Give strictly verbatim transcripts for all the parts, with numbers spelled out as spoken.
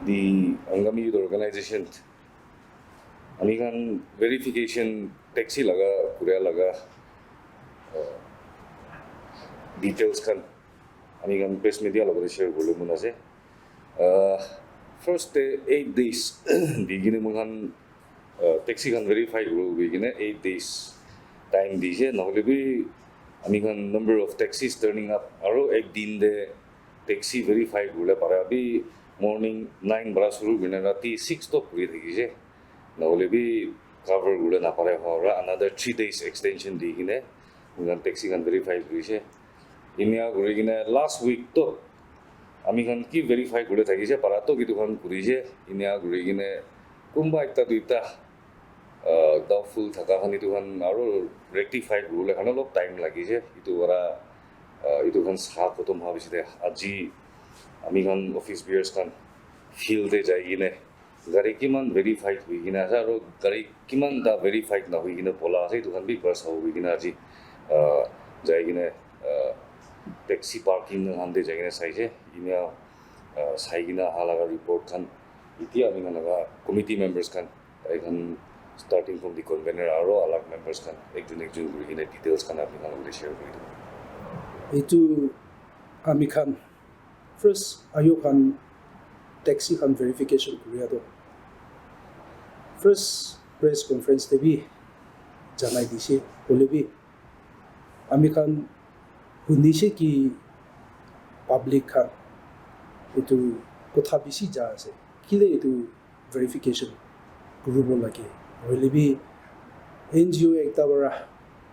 The Angami Youth Organization, ami khan verification taxi laga kuria laga, uh, details khan ami khan press media logate share kuribole mon ase. Uh, first te eight days di kene moi khan, uh, taxi khan verify kuri kene eight days time dise, nahole bi ami khan number of taxis turning up aro ek din te taxi verify kuribole para bi morning nine para shuru kurina rati six tok kuri thakise, nahole bi cover kuribole napare, another three days extension di kene moi khan taxi khan verify kurise. Inia kuri kene last week to ami khan ki verify kuri thakise, para to kitu khan kurise. Inia kuri kene kunba ekta duita, uh, doubtful thaka khan itu khan aro rectify kuribole khan olop time lagise. Itu para, uh, itu khan sa khotom howa pichete aji ami khan office bearers khan field te jai kene gari kiman verified hoi kene ase aro gari kiman ta verified na hoi kene bola ase, itu khan bi ekbar sabo hoi kene aji, ah, jai kene, ah, taxi parking khan te jai kene saise. Inia, ah, sai kene aha laga report khan itia ami khan laga committee members khan, tai khan starting from the convener aro alag members khan ekjon ekjon kuri kene details khan apni khan logote share kuri dibo. Itu ami khan first ayo khan taxi khan verification kuria to first press conference te bi janai dise, hoile bi ami khan hunise ki public khan itu kotha bishi ja ase, kile itu verification kuribo lage, hoile bi N G O ekta para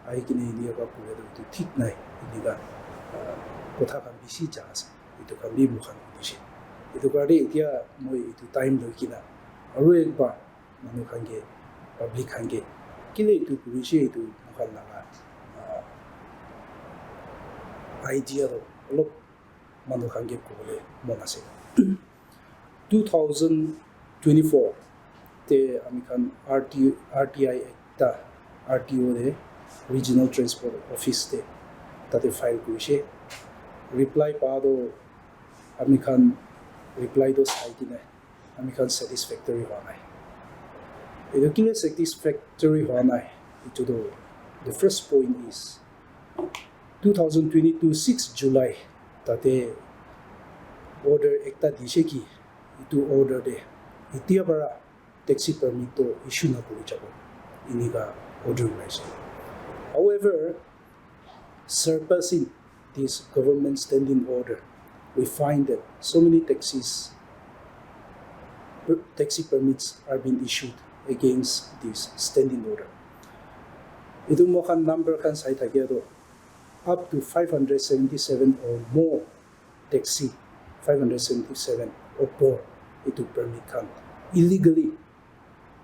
ahi kene enika kura tu etu thik nai, enika, ah, kotha khan bishi ja ase, etu khan bi moi khan hudishe. Etu karne etia moi etu time loi kena aru ekbar manu khan ke, public khan ke kile etu kurishe etu moi khan laga, ah, idea toh olop manu khan ke kobole mon ase. Two thousand twenty-four te ami khan R T, R T I ekta R T O te, Regional Transport Office te, tate file kurishe. Reply pa toh ami khan reply toh sai kena ami khan satisfactory hwa nai. Etu kile satisfactory hwa nai? Etu toh, the first point is, two thousand twenty-two six July tate order ekta dishe ki, etu order te etia para taxi permit toh issue na kuri jabo, enika order ulaise. However, surpassing this government standing order, we find that so many taxis, per-, taxi permits are being issued against this standing order. Etu moi khan number khan sai thakia toh up to five hundred seventy-seven or more taxi, five hundred seventy-seven opor etu permit khan illegally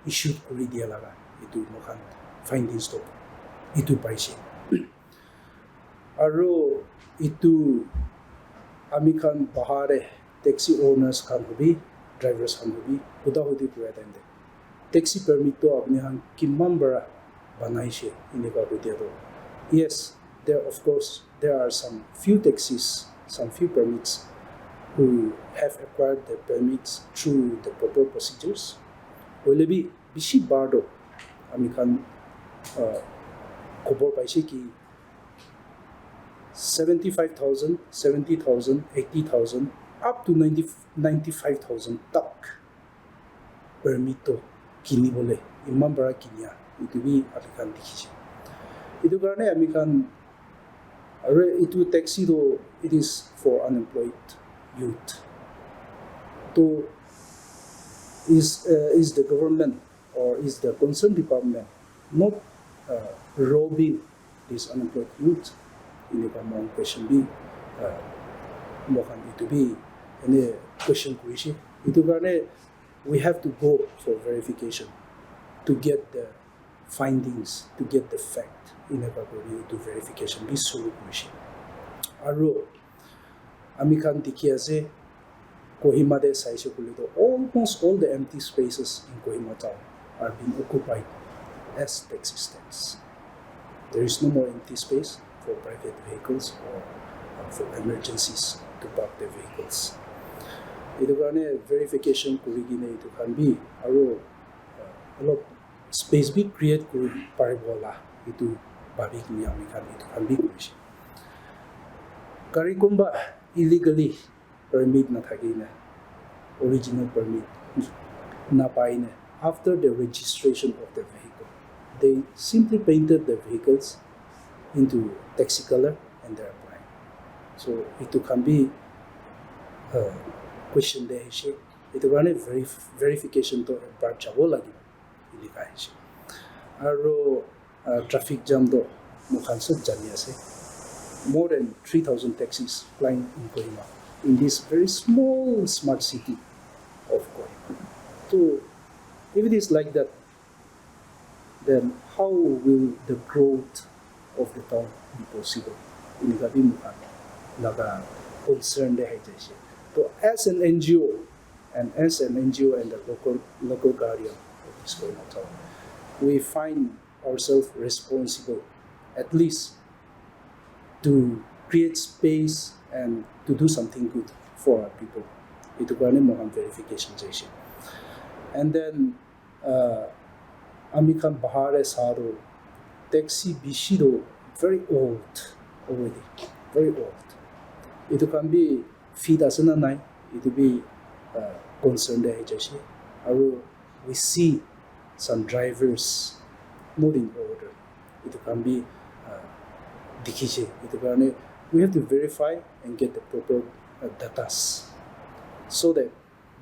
issued kuri dia laga etu moi khan findings toh etu paise. Aru etu ami khan bahar te taxi owners khan hobi, drivers khan hobi, huda hudi kura time te taxi permit toh apni khan kiman para banaishe, enika koi dia toh, yes, there, of course, there are some few taxis, some few permits who have acquired the permits through the proper procedures. Hoile bi bishi bar toh ami khan, uh, khobor paise ki seventy-five thousand, seventy thousand, eighty thousand, up to ninety, ninety-five thousand tak permit toh kini bole iman para kinia, etu bi ami khan dikhi se. Etu karne ami khan, aru etu taxi toh, it is for unemployed youth. To is, uh, is the government or is the concerned department not, uh, robbing this unemployed youth? Enika moi khan question bi, uh, moi khan etu bi ene question kurishe. Etu karne we have to go for verification to get the findings, to get the fact. Enika kuri etu verification bi shuru kurishe. Aru ami khan dikhi ase, Kohima te saise koile toh almost all the empty spaces in Kohima town are being occupied as taxi stands. There is no more empty space for private vehicles or, uh, for emergencies to park their vehicles. Etu karne verification kuri kene etu khan bi aro, uh, olop space bi create kuri paribo la etu bhabi kene ami khan etu khan bi kurishe. Gari kunba illegally permit nathaki na, original permit napai na, after the registration of the vehicle, they simply painted the vehicles into taxi color and they apply. So etu khan bi, uh, question de ahishe. Etu karne verif- verification to ekbar jabo lagibo enika ahishe. Aro, uh, traffic jam to moikhan sob jani ase. More than three thousand taxis plying in Kohima, in this very small smart city of Kohima. So if it is like that, then how will the growth of the town be possible? Enika bi moikhan laga concern de hai jaise. To as an N G O and as an N G O and the local local guardian of this Kohima town, we find ourselves responsible at least to create space and to do something good for our people. Etu karne moikhan verification jaise. And then, uh, ami khan bahar de sa to taxi bishi to very old already, very old. Etu khan bi fit ase na nai, etu bi, uh, concern de ahi jaise. Aro we see some drivers not in order. Etu khan bi, uh, dikhi je. Etu karne we have to verify and get the proper, uh, datas so that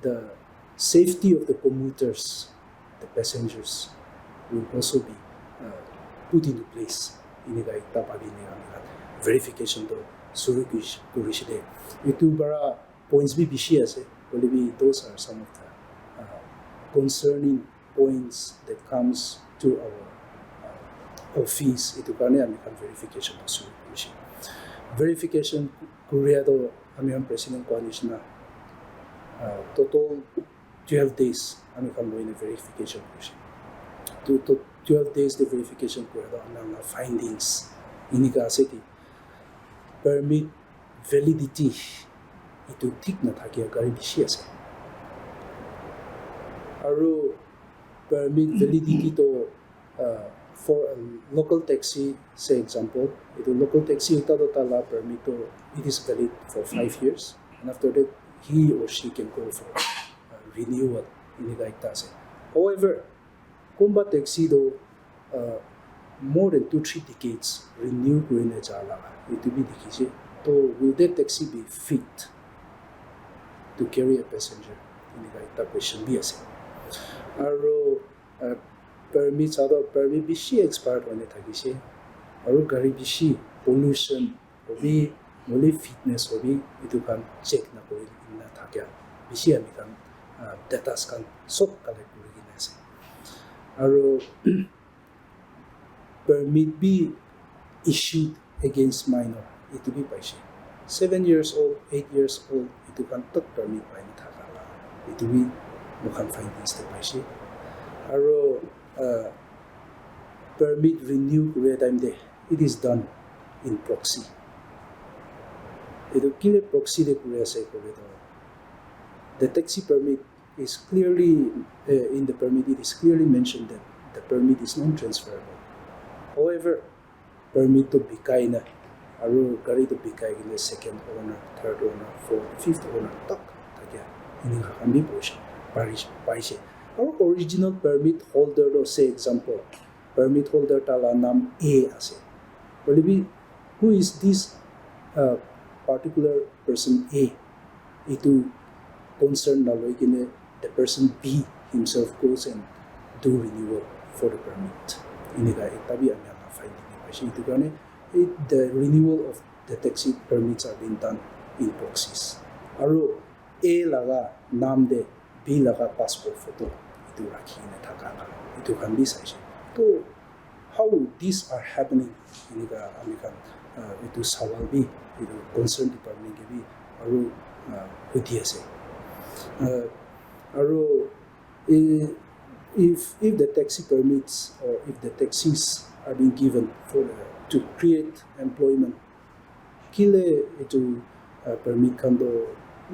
the safety of the commuters, the passengers will also be, uh, put into place. Enika ekta bhabi ne ami khan verification to shuru kuri- kurishe de. Etu para points bi bishi ase, hoile bi those are some of the, uh, concerning points that comes to our, uh, office. Etu karne ami khan verification to shuru kurishe. Verification kuria to ami khan president koa nishina, uh, total twelve days ami khan loina verification kurishe. To, to twelve days de verification kuria to ami khan la findings enika ase ki permit validity etu thik nathakia gari bishi ase. Aru permit validity to, uh, for a local taxi, say example, etu local taxi ekta to tala permit to it is valid for five years, and after that he or she can go for, uh, renewal, enika ekta ase. However, kunba taxi to, uh, more than two three decades renew kurina ja la etu bi dikhi se. To will that taxi be fit to carry a passenger? Enika ekta question bi ase. Aru, uh, permit sa to permit bishi expired hoina thakise. Aru gari bishi pollution hobi, noli fitness hobi, etu khan check na kuri na thakia bishi ami khan, uh, datas khan sob collect kuri kena ase. Aru permit bi issued against minor, etu bi paise. Seven years old, eight years old, etu khan tak permit pai na thaka la, etu bi moikhan findings te paise. Aru, uh, permit renew kuri time te, it is done in proxy. Etu kile proxy te kuri ase koile to, the taxi permit is clearly, uh, in the permit, it is clearly mentioned that the permit is non-transferable. However, permit to bikai na, aru gari to bikai kena second owner, third owner, fourth, fifth owner tak thakia enika khan bi paise, parise. Aru original permit holder to, say example, permit holder tala nam A ase. Hoile bi, who is this, uh, particular person A? Etu concern naloi kene the person B himself goes and do renewal for the permit. Enika ekta bi ami khan la finding te paise. Etu karne, eh, the renewal of the taxi permits are being done in proxies. Aru A laga nam te B laga passport photo etu rakhi kena thaka khan, etu khan bi saise. To how these are happening? Enika ami khan, uh, etu sawal bi, etu concern department ke bi aru, uh, hudi ase. Uh, aru, eh, if, if the taxi permits or if the taxis are being given for, uh, to create employment, kile etu, uh, permit khan to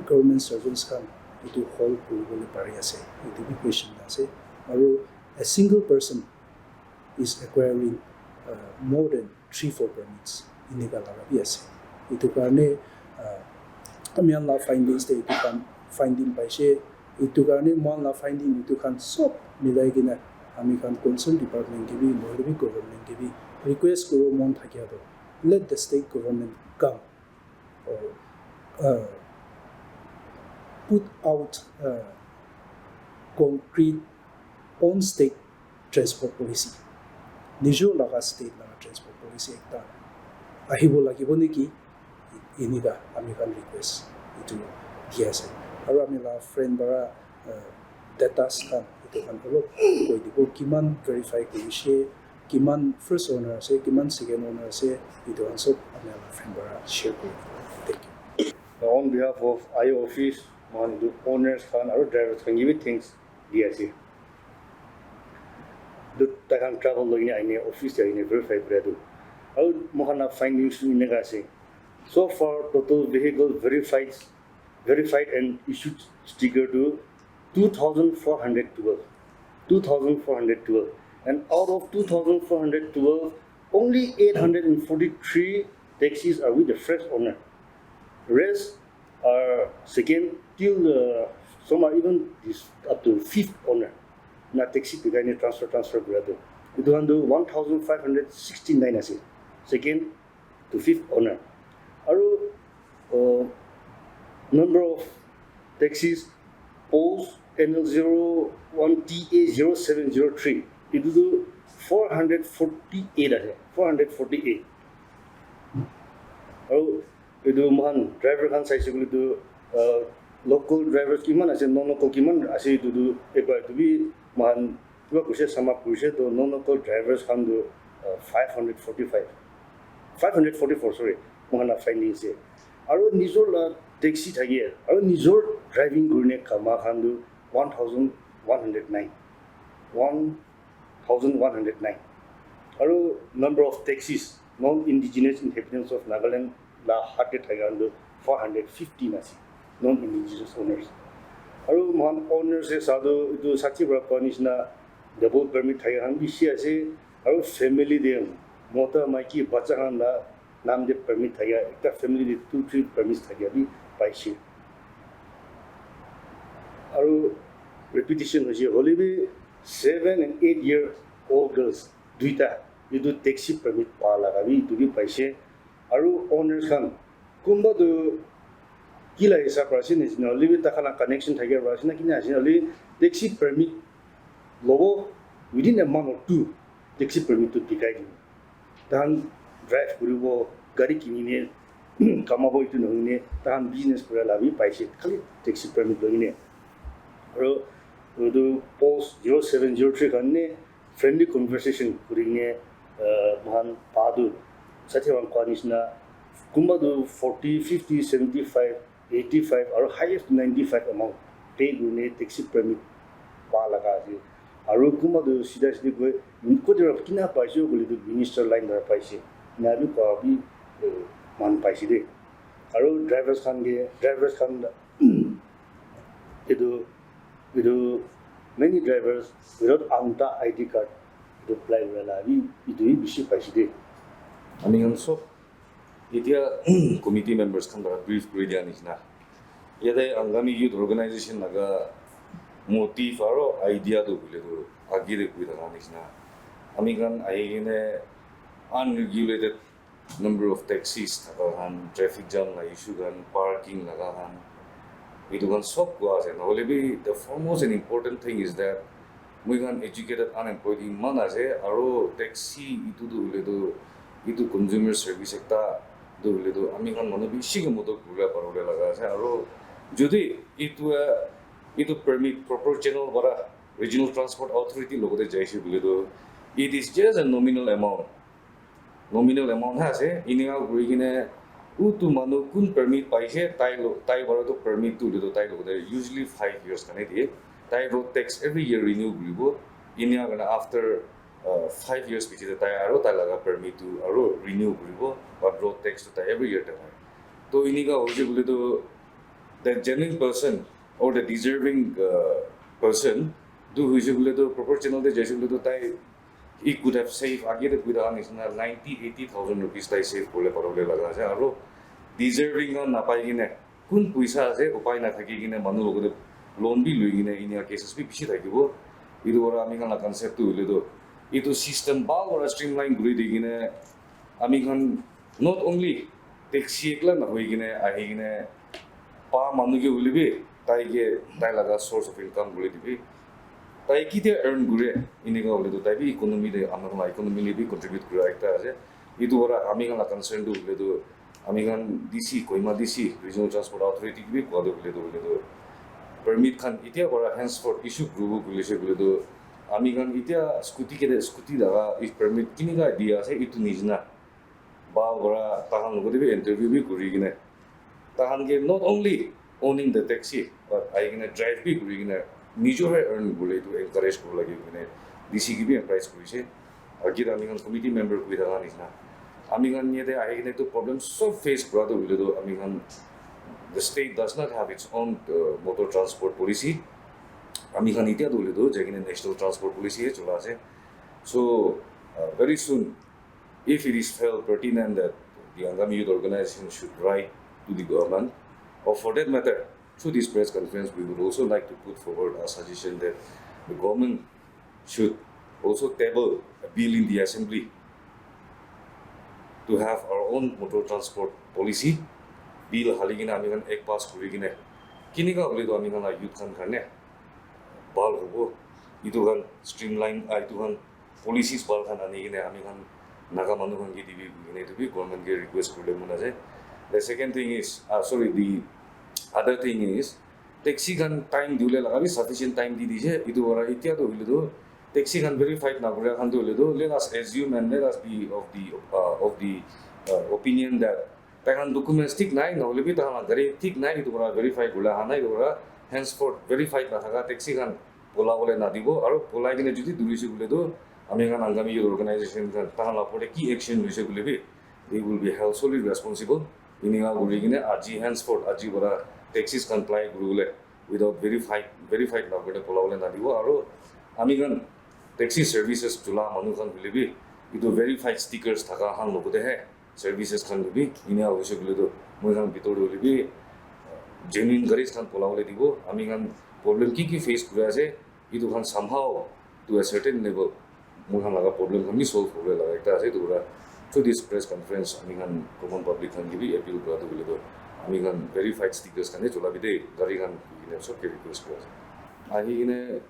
government servants khan etu hold kuribole pari ase, etu bi question ase. Aru a single person is acquiring uh, more than three four permits enika laga bi ase. Etu karne uh, ami khan la findings te etu khan finding paise. Etu karne moi khan la finding etu khan sob milai kena ami khan concern department ke bi, nohole bi government ke bi request kuro mon thakia to, let the state government come or uh, put out uh, concrete own state transport policy. Nijor laga state laga transport policy ekta ahibo lagibo neki, enika ami khan request etu di ase. Aru ami la friend para uh, datas khan etu khan olop koi dibo, kiman verify kurishe, kiman first owner ase, kiman second owner ase, etu khan sob ami la friend para share kuri dibo. Thank you. On behalf of I O office, moi khan etu owners khan aru drivers khan ke bi thanks di ase. Etu tai khan travel loi kena ahine office te ahine verify kura tu. Aru moi khan la findings tu eneka ase. So far, total vehicle verified, verified and issued sticker to two thousand four hundred twelve. Two thousand four hundred twelve. And out of two thousand four hundred twelve, only eight hundred forty-three taxis are with the fresh owner. Rest are second till uh, some are even this up to fifth owner. Na taxi bikai ne transfer transfer kura tu. Etu khan tu one thousand five hundred sixty-nine ase. Second to fifth owner. Aru uh, number of taxis post N L zero one T A zero seven zero three. Etu tu four hundred forty-eight ase. Four hundred forty-eight. Aru etu moikhan driver khan saise koile tu uh, local drivers kiman ase, non local kiman ase, etu tu ekbar etu bi moikhan kiba kurise, sum up kurise, to non local drivers khan tu uh, five hundred forty-five, five hundred forty-four, sorry, moikhan la finding ase. Aru nijor la taxi thaki aru nijor driving kurine kama khan tu one thousand one hundred nine, one thousand one hundred nine. Aru number of taxis, non-indigenous inhabitants of Nagaland la hat te thaka khan tu four hundred fifteen ase, non-indigenous owners. Aru moikhan owners te sa tu etu sati para koa nishina double permit thaka khan bishi ase. Aru family te mota maiki bacha khan la nam te permit thakia, ekta family te two three permits thakia bi paise. Aru repetition hoise, hoile bi seven and eight year old girls duita etu taxi permit pa laga bi etu bi paise. Aru owners khan kunba tu ki la hisab para ase nishina, hoile bi takhan la connection thakia para ase na kina ase na, hoile taxi permit lobo, within a month or two taxi permit tu bikai dibo. Tahan drive kuribo, gari kinine kamabo, etu nohoine tahan business kura la bi paise, khali taxi permit loine. Aru etu post zero seven zero three khan ne friendly conversation kurine uh, moikhan pa tu sati khan koa nishina kunba tu forty, fifty, seventy-five, eighty-five aru highest ninety-five amount pay kurine taxi permit pa laga ase. Aru kunba tu sida sidi koi, koti para kina paise koile tu minister line para paise, ena bi koa bi eh, man paise de. Aru drivers khan ke, drivers khan etu etu many drivers without anta I D card etu apply kura la bi etu bi bishi paise de. Ami khan sob etia committee members khan para brief kuri dia nishina, yate Angami Youth Organization laga motive aro idea tu hoile tu age te koi thaka nishina, ami khan ahi kene unregulated number of taxis thaka khan, traffic jam la issue khan, parking laga khan, etu khan sob kua ase. Nohole bi the foremost and important thing is that moi khan educated unemployed iman ase, aro taxi etu tu hoile tu etu consumer service ekta tu hoile tu ami khan manu bishi ke modot kuribole paribole laga ase. Aro jodi etu eh, etu permit proper channel para Regional Transport Authority logote jaise koile tu it is just a nominal amount, nominal amount he ase. Enika kuri kene utu manu kun permit paise, tai lo, tai para tu permit tu hoile tu tai logote usually five years karne diye. Tai road tax every year renew kuribo. Enika karne after uh, five years piche te tai aro tai laga permit tu aro renew kuribo, but road tax tu tai every year te lage. To enika hoise koile tu the genuine person or the deserving uh, person, tu hoise koile tu proper channel te jaise koile tu tai, he could have saved, age te koi thaka nishina, ninety eighty thousand rupees tai save kuribole paribole laga ase. Aro deserving khan napai kene, kun poisa ase upai nathaki kene manu logote loan bi loi kene enika cases bi bishi thakibo. Etu para ami khan la concept tu hoile tu etu system bhal para streamline kuri di kene ami khan not only taxi ekla nahoi kene ahi kene pa manu ke hoile bi tai ke tai laga source of income kuri dibi. Tai kitia earn kure, enika hoile tu tai bi economy te, ami khan la economy te bi contribute kura ekta ase. Etu para ami khan la concern tu hoile tu ami khan D C, Kohima D C, Regional Transport Authority ke bi koa tu hoile tu hoile tu permit khan etia para henceforth issue kuribo koile se koile tu ami khan etia scooty ke scooty laga e permit kinika dia ase etu nishina bhal para tahan logote bi interview bi kuri kene tahan ke not only owning the taxi but ahi kene drive bi kuri kene nijor he earn kuri etu encourage kuri lage kene D C ke bi encourage kurise. Aru kita ami khan committee member koi thaka nishina ami khan yate ahi kene tu problem sob face kura tu hoile tu ami khan the state does not have its own uh, motor transport policy. Ami khan etia tu hoile tu jai kene national transport policy he chola ase. So uh, very soon if it is felt pertinent that the Angami Youth Organization should write to the government, or for that matter, through this press conference, we would also like to put forward a suggestion that the government should also table a bill in the assembly to have our own motor transport policy. Bill hali kena ami khan ek pass kuri kena kinika hoile to ami khan la youth khan karne bhal hobo. Itu khan streamline, ah, itu khan policies bhal khan ani kena ami khan Naga manu khan ke dibi koi kena itu bi government ke request kuribole mon ase. The second thing is, ah, sorry, the other thing is, taxi khan time dibole laga bi sufficient time di dise. Itu para itya to hoile to taxi khan verified na kura khan to hoile to let us assume and let us be of the uh, of the uh, opinion that tai khan documents thik nai, nahole bi tai khan la gari thik nai, itu para verify kurila aha nai, itu para henceforth verified na thaka taxi khan pola bole na dibo, aru polai kena jodi durise bole to ami khan Angami Youth Organization khan tai khan la opor te ki action loise bole bi they will be held solely responsible. Inika kuri kena aji henceforth aji para taxis khan ply kuri bole without verified verified na kuri pola bole na dibo, aru ami khan taxi services chola manu khan hoile bi itu verified stickers thaka khan logote he services khan bi inika hoise koile to moi khan bitor te hoile bi genuine garis khan pola bole dibo. Ami khan problem ki ki face kuri ase itu khan somehow to a certain level moi khan laga problem khan bi solve kuribole laga ekta ase. Itu para through this press conference ami khan common public khan ke bi appeal kura tu hoile to ami khan verified stickers khan he chola bi de gari khan koi kena sob ke request kura ase. Ahi kena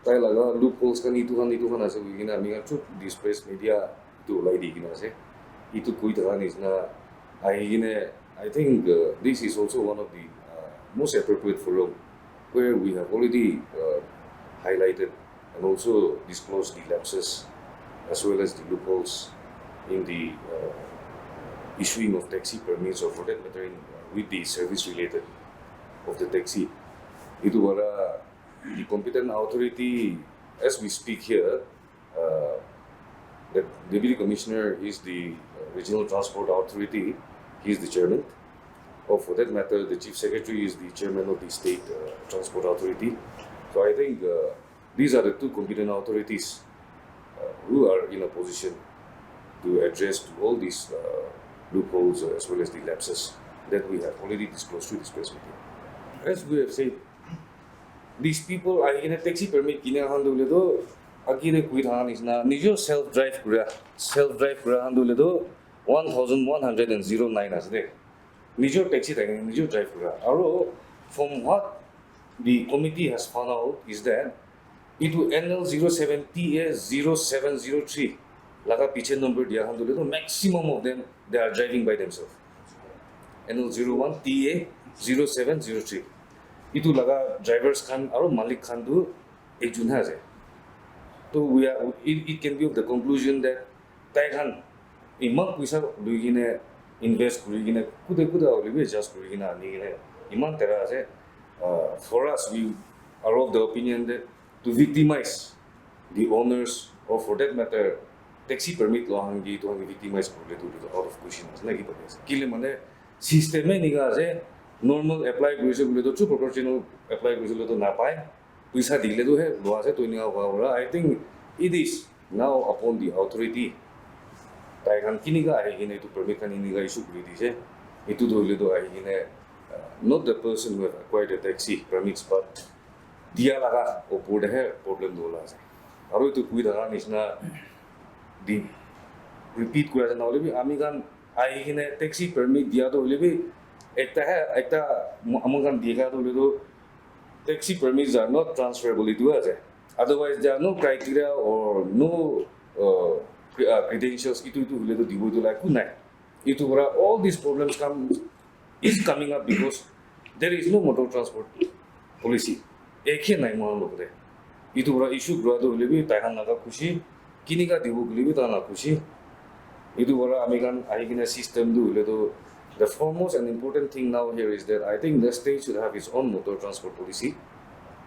tai laga loopholes khan itu khan itu khan ase koi kena ami khan chut this press media itu ulai di kena ase. Itu koi thaka nishina ahi kena I think uh, this is also one of the uh, most appropriate forum where we have already uh, highlighted and also disclosed the lapses as well as the loopholes in the uh, issuing of taxi permits or for that matter in, uh, with the service related of the taxi. Itu para the competent authority as we speak here, uh, the Deputy Commissioner is the uh, Regional Transport Authority, he is the chairman. Or for that matter, the Chief Secretary is the chairman of the State uh, Transport Authority. So I think uh, these are the two competent authorities uh, who are in a position to address to all these uh, loopholes uh, as well as the lapses that we have already disclosed to this press meeting. As we have said, these people are in a taxi permit kina khan tu hoile to agi te koi thaka nishina nijor self drive kura self drive kura khan tu hoile to one thousand one hundred and zero nine ase de. Nijor taxi thaki nijor drive kura. Aru from what the committee has found out is that itu N L zero seven T A zero seven zero three laga piche number dia khan tu hoile to maximum of them they are driving by themselves. N L zero one T A zero seven zero three. Itu laga drivers khan aru malik khan tu ekjun he ase. To we are, it, it can be of the conclusion that tai khan iman puisa lui kene invest kuri kene kude kude hoile bi adjust kuri kene ani kene iman tera ase. Uh, for us, we are of the opinion that to victimize the owners or for that matter taxi permit lo hangi to hangi victimize kuri le to out of question ase na ki bhai ase kile mane system e nika ase. Normal apply kurise koile toh chu proportional apply kurise koile toh napai. Puisa dile toh he lua ase toh enika hua para. I think it is now upon the authority. Tai khan kinika ahi kena etu permit khan enika issue kuri dise. Etu toh hoile toh ahi kena, uh, not the person who have acquired the taxi permits, but dia laga opor te he problem toh ola ase. Aru etu kui thaka nishina di repeat kuri ase, na hoile bi ami khan ahi kena taxi permit dia toh hoile bi ekta he, ekta mo-, ami khan dikha toh hoile toh taxi permits are not transferable, etu ase. Otherwise, there are no criteria or no, uh, cre-, uh, credentials, etu, etu hoile toh dibo etu la eku nai. Etu para all these problems come, is coming up because there is no motor transport policy. Ekhe nai mohan logote. Etu para issue kura toh hoile bi tai khan laga khushi, kinika dibo koile bi tai khan laga khushi. Etu para ami khan ahi kena system toh hoile toh, the foremost and important thing now here is that I think the state should have its own motor transport policy.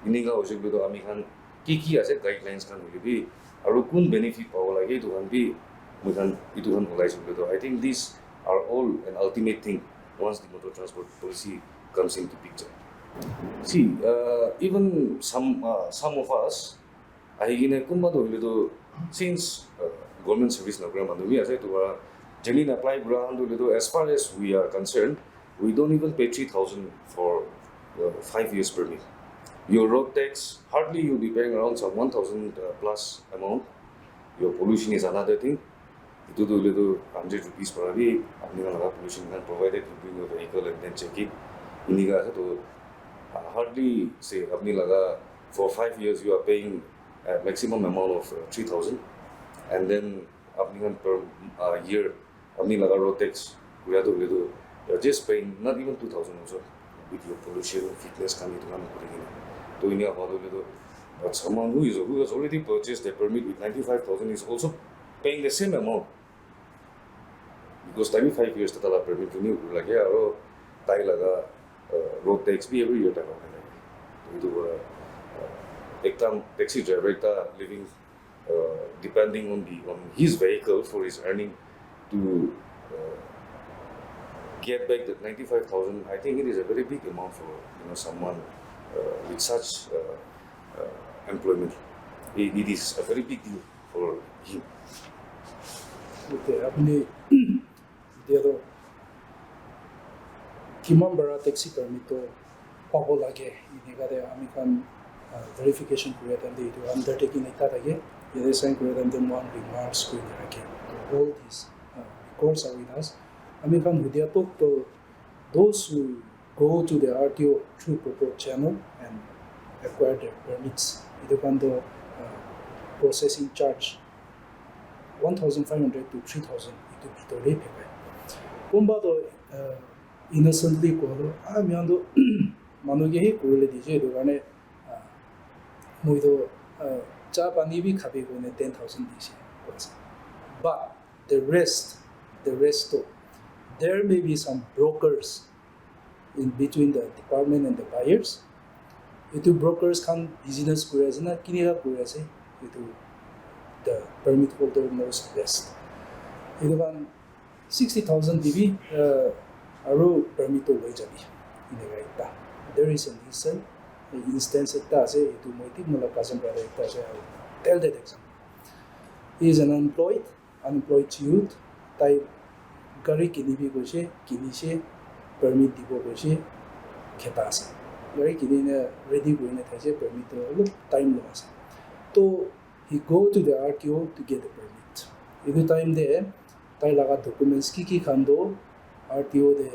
Enika hoise koile toh ami khan ki ki ase guidelines khan hoile bi, aru kun benefit pabo lage, etu khan bi moi khan etu khan olai se koile toh, I think these are all an ultimate thing once the motor transport policy comes into picture. See, uh, even some, uh, some of us, ahi kena kunba toh hoile toh, since, uh, government service nakura manu bi ase, etu para genuine apply kura khan toh hoile toh, as far as we are concerned, we don't even pay three thousand for, uh, five years permit. Your road tax, hardly you'll be paying around some one thousand, uh, plus amount. Your pollution is another thing. Etu tu hoile tu hundred rupees para bi apni khan laga pollution khan, provided you bring your vehicle and then check it. Enika ase to, uh, hardly say apni laga for five years you are paying a maximum amount of, uh, three thousand, and then apni khan per, uh, year apni laga road tax kuria tu hoile tu, you are just paying not even two thousand also with your pollution, fitness khan etu khan kuri kena. To enika hoile tu, but someone who is, who has already purchased the permit with ninety-five thousand is also paying the same amount. Because tai bi five years te tai la permit renew kuri lage, aro tai laga, uh, road tax bi every year tai la lage. Etu para, uh, ekta taxi driver ekta living, uh, depending on the, on his vehicle for his earning to, uh, get back that ninety-five thousand, I think it is a very big amount for, you know, someone, uh, with such, uh, uh, employment. It, it is a very big deal for him. Okay, apni etia toh kiman para taxi permit toh pabo lage, enika te ami khan, uh, verification kuri time te etu undertaking ekta thake, yate sign kuri time te mohan remarks kuri na rakhe. All these, uh, records are with us. Ami khan hudia tok toh those who go to the R T O through proper channel and acquire their permits, etu khan toh, uh, processing charge one thousand five hundred to three thousand etu bhitor te phekai. Kunba toh, uh, innocently koa toh, ah, ami khan toh manu ke he kuri le dije, etu karne, uh, moi toh, uh, cha pani bi khabi koine ten thousand dise, koa ase. But the rest, the rest toh, there may be some brokers in between the department and the buyers. Etu brokers khan business kuri ase na, kinika kuri ase, etu the permit holder knows best. Etu khan sixty thousand dibi, uh, aru permit toh loi jabi. Enika ekta. There is an instance, instance ekta ase, etu moi thik mola cousin brother ekta ase, I will tell that example. He is an unemployed, unemployed youth, tai gari kinibi koise, kinishe, permit dibo koise, kheta ase. Gari kinine ready kurine thaise, permit toh olop time lua ase. To he go to the R T O to get the permit. Etu time te tai laga documents ki ki khan toh R T O te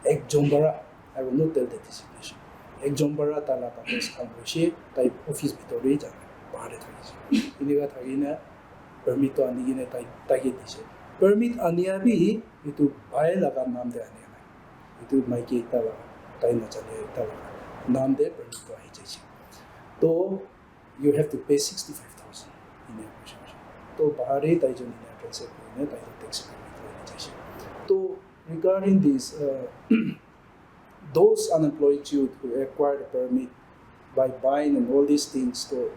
ekjon para, I will not tell the designation. Ekjon para tai laga kagoz khan hoise, tai office bhitor te jai, bahar te thakise. Enika thakina permit toh ani kena tai, tai ke dise. Permit ania bi etu bhai laga naam te ania nai. Etu maiki ekta laga, tai najane ekta laga naam te permit toh ahi jaise. To you have to pay sixty-five thousand in appreciation. To bahar te tai jon in cancel kurina tai jon taxi permit loi na jaise. To regarding this, uh, those unemployed youth who acquired a permit by buying and all these things, so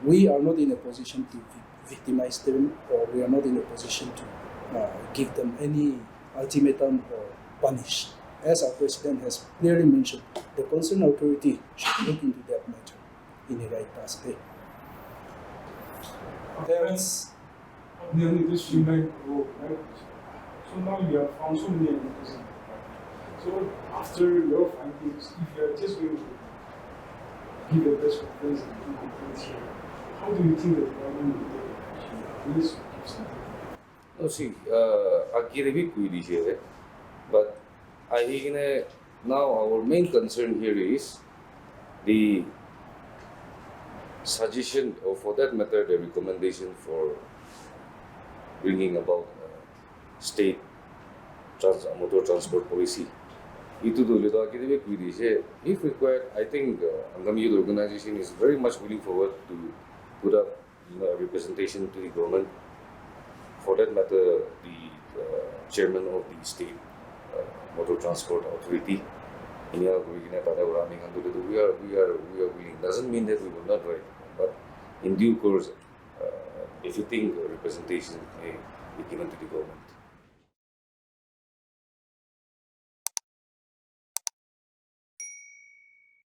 we are not in a position to vi-, victimize them, or we are not in a position to, uh, give them any ultimatum or punish. As our president has clearly mentioned, the concerned authority should look into that matter in a right capacity. Parents, nearly this streamline grow, right? So now you have found so many unrepresented. So after your findings, if you are just going to give a press conference and do complaints here, how do you think the department will take it? Please give something. No, see, uh, agere bi kui di je, but I think now our main concern here is the suggestion, or for that matter, the recommendation for bringing about uh, state trans- motor transport policy. Itu tu le to agere bi kui di je. If required, I think uh, Angami Youth Organization is very much willing forward to put up you know, a representation to the government. For that matter, the uh, chairman of the state uh, motor transport authority, inia kuri kena tate para ami khan tu we are we are we are willing. Doesn't mean that we will not write, but in due course, uh, befitting representation may be given to the government.